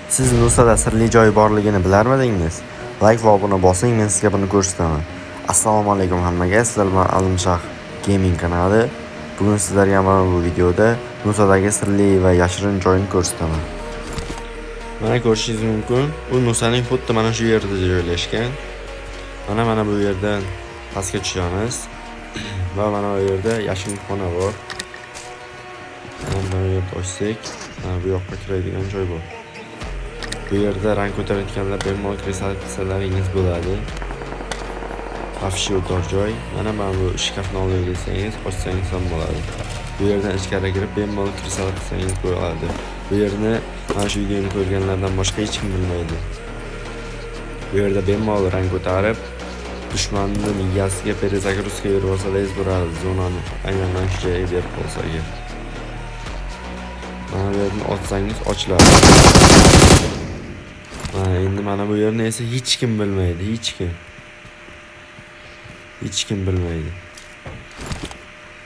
Siz Nusada sirli joy borligini bilarmidingiz? Like va obuna bosing, men sizga buni ko'rsataman. Assalomu alaykum hammaga, sizlar bilan Alimshah Gaming kanali. Bugun sizlarga mana bu videoda Nusadagi sirli va yashirin joyni ko'rsataman. Mana ko'rishingiz mumkin, u Nusaning xuddi mana shu yerida joylashgan. Mana bu yerdan pastga tushamiz va mana bu yerda yashirin xona bor. Mana bu yerda ochsak, mana bu yoqqa kiradigan joy bor. Bu yerda rang ko'tarayotganlar bemalol kristal qilsalaringiz bo'ladi. Xavfli tor joy. Mana bu shkafni olib desangiz, ochsangiz ham bo'ladi. Bu yerdan ichkari kirib bemalol kristal qilsangiz bo'ladi. Bu yerni mana shu videoni ko'rganlardan boshqa hech kim bilmaydi. Bu yerda bemalol rang ko'tarib, dushmanning miyasiga перезагрузка berib olsangiz bo'ladi. Zonani aynan mana shu joyga berib qo'ysa agar. Mana bu yerni ochsangiz ochiladi. Mana endi mana bu yerni esa hech kim bilmaydi, hech kim. Hech kim bilmaydi.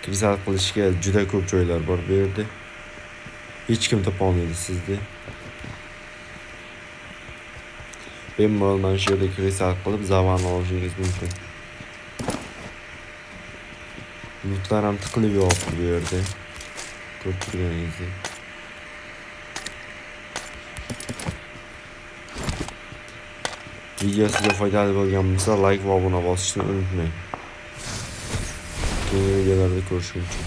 Kristal qilishga juda ko'p joylar bor bu yerda. Hech kim topa olmaydi sizni. Bemalol mana shu yerda kristal qilib zavani olishingiz mumkin. Lootlar ham tiqilib yotibdi bu yerda. Ko'rib turganingizdek. Video sizga foydali bo'lgan bo'lsa, like va obuna bosishni unutmang. Keyingi videolarda ko'rishguncha.